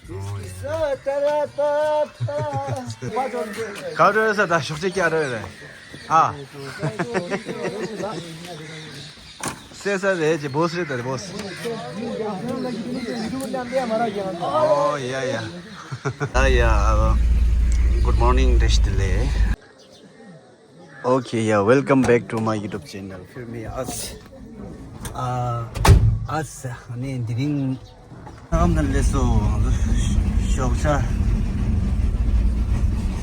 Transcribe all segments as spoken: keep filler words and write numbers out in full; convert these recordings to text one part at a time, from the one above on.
ག་རེ་ཟེར་ད་ཤོག་ཅིག་སྐྱ་རེ་རེད། ཨ། སེ་ས་རེད་ཅེ་བོ་སི་རེད་ད་བོ་སི། ཨོ་ཡ་ཡ། ཡ་ཡ། Good morning བཀྲ་ཤིས་བདེ་ལེགས། Okay, yeah, welcome back to my YouTube channel. फिर मैं आज, आ, आज ནི་དེ་རིང་ནམ་ན་ལས་སོ། ཞོགས་ཇ་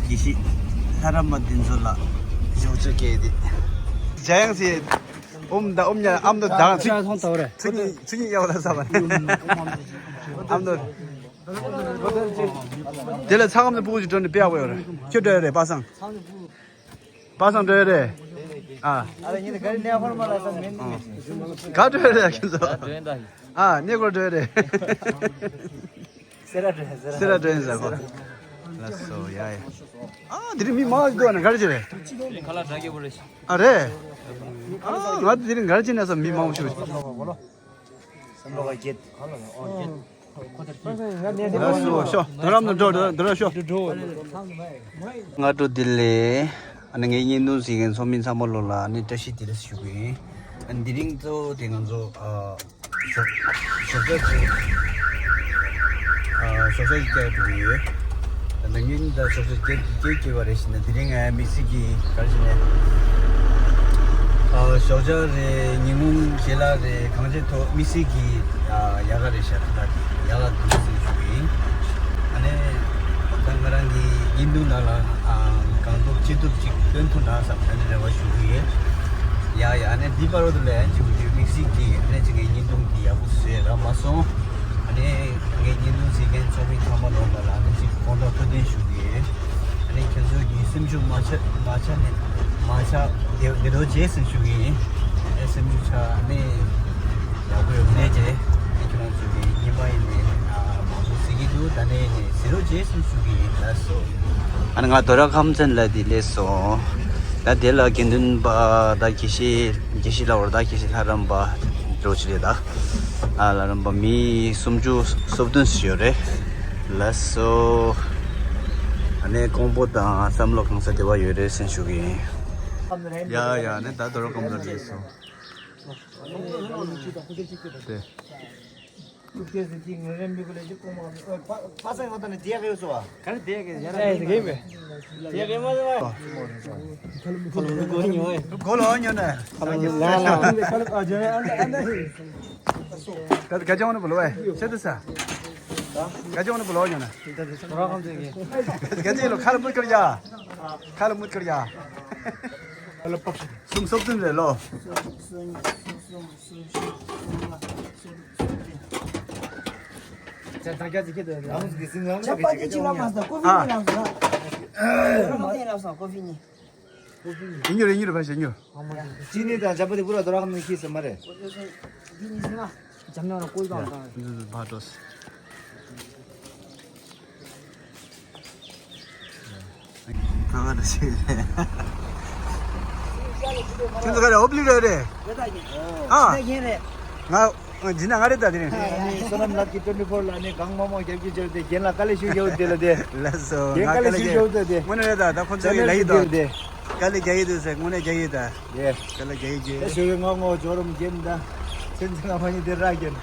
གི་ཤི་ལྷ་རམས་པ་འདི་ཚོ་ལ་ཞོགས་ཇ་སྐྱེས་ཏེ། ཇ་ཡང་སི་ཨུམ་ད་ཨུམ་ཉ་ཨམ་ད་དང་ཚིག་ཚིག་ཚིག་ཡག་ད་ས་བ་ཨམ་ད། དེ་ལ་ཚ་ཁམ་ཚ་ཕྲུ་གུ་ཅིག་འགྲོ་ནས་དཔེ་ཡག་པོ་ཡོད་རེད། ཁྱོད་འགྲོ་ཡོད་རེད་པ་སངས། པ་སངས་འགྲོ་ཡོད་རེད། ཨ། ཨ་ལ་ཉིན་ག་རེ་གནས་སྐོར་མ་ལ་སང་མིན་ནི། ག་འགྲོ་ཡོད་རེད་ཁྱོད་ཚོ། ཨ་གནས་སྐོར་འགྲོ་ཡོད་རེད། སེ་ར་འགྲོ་ཡོད་ཟེར་གོ། ལགས་སོ་ཡ་ཡ། ཨ་དེ་རིང་མི་མང་པོ་འདུག་ཨ་ནི་ག་རེ་བྱེད་རེད། ཁ་ལག་འདྲ་སྐྱིད་པོ་རེད། ཨ་རེད། ཨ་ང་དེ་རིང་ག་རེ་བྱེད་ནས་སོ་མི་མང་པོ་ཞིག་ལགས་སོ་ཤོག་དོ་རམ་ནང་འགྲོ་འགྲོ་འགྲོ་ཤོག་སྔ་དྲོ་བདེ་ལེགས། ཨ་ནི་ངའི་བརྙན་ཐུང་གཟིགས་མཁན་ཚོགས་མི་ཚང་མ་ལོ་ལ་ཨ་ནི་བཀྲ་ཤིས་བདེ་ལེགས་ཞུ་གི་ཡིན། ཨ་ནི་དེ་རིང་གཙོ་བོ་དེ་ང་ཚོ་ཨ་ཞོགས་ཞོགས་ཇ་ཅིག་ཨ་ཞོགས་ཇ་ཅིག་སྐྱེལ་འགྲོ་གི་ཡོད། ད་ནང་ཉིན་ད་ཞོགས་ཇ་སྐྱེལ་སྐྱེལ་སྐྱེལ་བ་རེད་ཞེ་ན་དེ་རིང་ང་དམིགས་བསལ་གྱི་ག་རེ་ཞེ་ན། ཨ་ཞོགས་ཇ་རེད། ཉིན་གུང་ཞལ་ལག་རེད། གང་ཅིའི་ཐོག་དམིགས་བསལ་གྱི་ཨ་ཡག་ག་རེད་ཤག་ད་ཡག་ག་འདུག་ཟེར་ཞུ་གི་ཡིན། ཨ་ནི་ད་ང་རང་གི་བརྙན་ཐུང་ནང་ལ་ཨ་གང་ཐུབ་ཅི་ཐུབ་ཅིག་སྟོན་ཐུབ་ན་བསམ་ཨ་ནི་རེ་བ་ཞུ་གི་ཡིན། ཡ་ཡ། ཨ་ནི་འདི་བར་དུ་ལ་ཡང་ཅིག་དམིགས་བསལ་གྱི་ཨ་ནི་ཅིག་ངའི་བརྙན་ཐུང་འདི་ཡག་པོ་བཟོས་རག་མ་སོང་། ཨ་ནི་ངའི་བརྙན་ཐུང་གཟིགས་མཁན་ཚོགས་མི་ཚང་མ་ལོ་ལ་ལ་ཨ་ནི་ཅིག་དགོངས་དག་ཐུགས་བདེན་ཞུ་གི་ཡིན། ཨ་ནི་ཁྱེད་ཚོ་གི་སེམས་ཤུགས་མ་ཆག་མ་ཆག་ནས་མ་ཆག་བདེ་བདེ་ཏོག་ཙམ་ཟེར་ཞུ་གི་ཡིན། ཨ་སེམས་ཤུགས་ཆག་ཨ་ནི་ཡག་པོ་ཡོང་ནས་ཅེ། ཨ་ཁྱེད་རང་ཚོ་གི་ཉི་མ་ཡིན་ནས་ཨ་མང་པོ་གཟིགས་ཀྱི་འདུག་ད་ནས་ནས་གཟིགས་རོགས་བྱེད་ཟེར་ཞུ་གི་ཡིན། ལགས་སོ། ཨ་ནི་ང་དོ་ར་ཁམས་ཚན་ལ་དེ་ལས་སོང་། ད་དེ་ལ་དགེ་འདུན་པ་ད་དགེ་བཤེས་དགེ་བཤེས་ལ་བར་ད་དགེ་བཤེས་ལྷ་རམས་པ་འགྲོ་ཆེ་རེད་ད། ཨ་ལྷ་རམས་པ་མི་སུམ་ཅུ་སོ་བདུན་ཞིག་ཡོད་རེད། ལགས་སོ། ཨ་ནི་ཀོང་པོ་དང་བསམ་བློ་གང་ས་དེ་བ་ཡོད་རེད་ཟེར་ཞུ་གི་ཡིན། ཡ་ཡ་ནི་ད་དོ་ར་ཁམས་ཚན་ལ་དེ་ལས་སོང་། དེ། ཁྱུག་ཁྱེར་ཟིན་གྱིས་ངན་རེ་མི་དགོས་ལས་ཀྱི་ཀོང་མ་ཨ་ཕ་ཕ་སངས་ཡོང་ད་ནི་དེ་ག་ཡོད་སོ་བ། ག་རེ་དེ་ག་ཡར་ལ་ཡིན་གི་མེད། དེ་ག་མ་ཟེར་བ། ཁོ་ལོ་ནུ་གོ་ཉོ་ཨེ། གོ་ལོ་ཉོ་ནས། ཁ་ལོ་ལ་ལ། ཁ་ལོ་ཨ་ཇོ་ཨ་ན་ཨ་ན། ག་ག་ཅོང་ནི་བུ་ལོ་ཨེ་ཆེ་དུ་ས། ག་ཅོང་ནི་བུ་ལོ་ཉོ་ན། དོ་ར་ཁམས་ཚན་གི། ག་ཅི་ལོ་ཁ་ལོ་མུ་ཁར་ཡ། ཁ་ལོ་མུ་ཁར་ཡ། ཁ་ལོ་པག་ཤི། སུམ་སོ་བདུན་རེད་ལོ། ཡིན་ཉོ་རེ་ཉོ་རེ་བ་ཞེ་ཉོ། ཅི་ནི་དང་ཇ་པ་དེ་པུ་ར་དོ་ར་ཁམས་ནི་ཁྱི་ཟེར་མ་རེད། འདི་ནི་ཟེར་ན། འཇམ་ཉོ་ར་ཀོལ་དང་དང་། འདི་ཚོ་ཕར་འགྲོ། གང་ག་འདྲ་ཞིག་རེད། ཁྱོད་ཚོ་ག་རེ་ཨོ་པི་ལི་རེད་རེད། ཨ། ང་། ང་འཇི་ན་ང་རེད་ད་དེ་རིང་། ཨ་ནི་བསོད་ནམས་ལགས་ཀྱིས་ཊུ་ཝེན་ཊི་ཕོར་ལ་ནི་གང་མང་མང་རྒྱབ་སྐྱོར་བྱས་ཏེ་རྒན་ལ་དཀའ་ལས་ཞུ་རྒྱབ་དེ་ལ་དེ། ལགས་སོ། རྒན་ང་དཀའ་ལས་ཞུ་རྒྱབ་དེ་དེ། དངོས་གནས་རེད་ད་ད་ཁོ་ཚོ་གི་ལ་ཡི་དོ། དཀའ་ལས་རྒྱག་ཡི་འདུག་ཟེར་དངོས་གནས་རྒྱག་ཡི་ད། ཡེ། དཀའ་ལས་རྒྱག་ཡི་རྒྱག་ཡི། ཞོ་གི་ང་ངོ་ཇོ་རུམ་རྒན་ད། ཚན་ཚན་ང་མ་ཉི་དེ་ར་རྒན།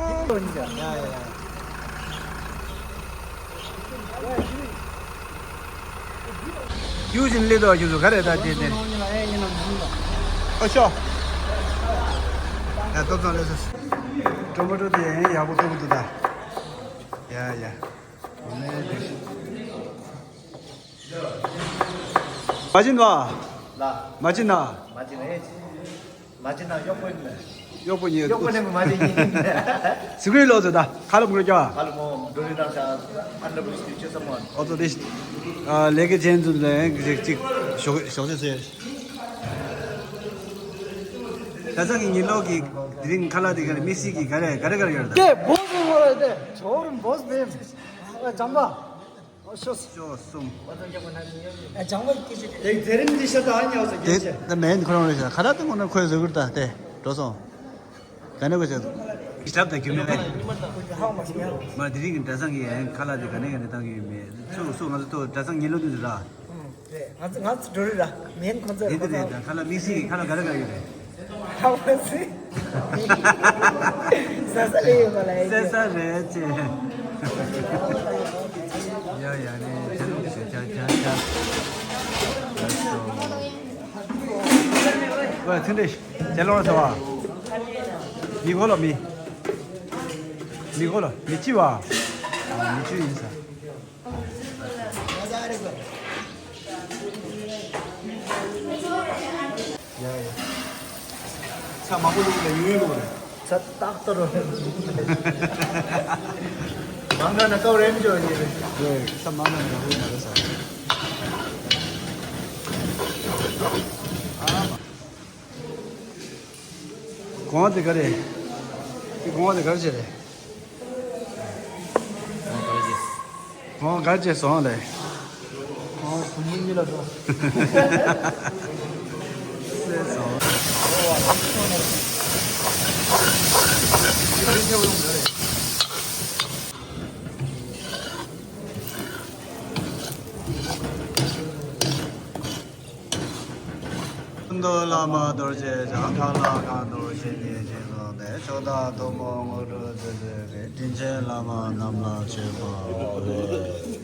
ཡ་ཡ་ཡ། ཡུ་ཟིན་ལེ་དོ་ཁྱོད་ཚོ་ག་རེ་ད་དེ་དེ། ཨོ་ཤོ། ཡ་ཏོག་ཙམ་ལེ་སོ། ཊོ་མ་ཊོ་དེ་ཡང་ཡག་པོ་ཐུག་གི་འདུག་ད། ཡ་ཡ། མ་བྱིན་པ། ལ། མ་བྱིན་ན། མ་བྱིན་ཨེ། མ་བྱིན་ན་གཡོག་པོ་ཡིན། གཡོག་པོ་ཡིན། གཡོག་པོ་ནི་མ་བྱིན་ཡིན། ཟི་ཀྲིན་ལོག་ཟེར་ད། ཁ་ལོ་མུར་རྒྱ། ཁ་ལོ་མོ་འགྲོ་རི་རང་ཤ། ཨན་ལ་བུ་སི་ཅི་སམ་ཝན། ཨོ་ཏོ་དེ། ཨ་ལས་ཀ་ཅན་ཚོ་ལ་ཅིག་ཅིག་ཞོག་ཞོག་ཅེས་ཟེར། ད་ཆ་གི་ཉིན་ལོག་གི་དེ་རིང་ཁ་ལག་དེ་ག་རེ་མི་སི་གི་ག་རེ་ག་རེ་ག་རེ་ཡོད་རེད་ད། དེ་བོ་སི་བོ་རེད་དེ། ཇོ་རུམ་བོ་སི་བེམ། ཨ་ཇམ་པ། ཤོ་གསུམ། དེ་མཛད་རིམ་འདི་ཤ་སྟག་ཉག་ཟེར་གྱི་ཆེ། དེ་མེད་ཁོ་རང་རེད་ཤག་ཁ་ར་དེ་ངོ་ན་ཁོས་བཟོ་གི་རེད་ད་དེ་འགྲོ་སོང་། ག་ནས་གོ་ཆེ། ཞབས་དང་རྒྱུ་མེད་ལས། ཧ་མ་སོང་ཡ། མ་དེ་རིང་གི་གྲྭ་ཚང་གི་ཡན་ཁ་ལག་དེ་ག་ནས་ག་ནས་བཏང་གི་ཡོད་མེད། ཚུར་སུ་ང་ཚོ་ཐོག་གྲྭ་ཚང་ཉེ་ལོ་དུས་ར། ཨུམ། རེད། ང་ཚོ་ང་ཚོ་འགྲོ་རེད་ར། མེན་ཁོ་ཚོ་རེད། ཁོ་ཚོ་རེད། ད་ཁ་ལག་དམིགས་བསལ་གྱི་ཁ་ལག་ག་རེ་ག་རེ་ཡོད་རེད། ཧ་མ་སོང་། ཟ་ས་ལས་ཡོད་མ་ལ་ཡོད། ཟ་ས་རེད་ཅེ། ཡ་ཡ་ནས་ཇ་ལུག་ཞེ་ཇ་ཇ་ཇ། ལགས་སོ། ཝེ་ཚིན་ཏེ་ཇ་ལོ་ར་ཟ་བ། མི་གོ་ལོ་མི། མི་གོ་ལོ་མི་ཅི་བ། མི་ཅི་ཡིན་ས། ཡ་ཡ། ཚྭ་མང་པོ་བླུགས་ལ་ཡུན་རིང་བླུགས་རེད། ཚྭ་ཏག་ཏག་རོ། མང་ན་ན་ཀའོ་རེམ་ཅོ་ཡིན་རེད། ཡོད་ཚྭ་མང་ན་ན་རུ་ན་རུ་ས། ཨ་མ། གོང་དེ་ག་རེད། དེ་གོང་དེ་ག་རེ་བྱས་རེད། ཨོ་ག་རེ་བྱས། ཨོ་ག་རེ་བྱས་སོང་ལེ། ཨོ་བུ་མོ་གཉིས་ལ་སོང་། སེ་སོང་། ཀུན་ཏུ་བླ་མ་རྡོ་རྗེ་འཆང་། ཁ་ལ་ཁ་རྡོ་རྗེ་ཉིད་ཅེས་གསུངས་ཏེ། ཕྱོགས་བདག་ཐུན་མོང་དངོས་གྲུབ་སྩོལ་མཛད་པའི། དྲིན་ཅན་བླ་མ་རྣམས་ལ་མཆོད་པ་འབུལ།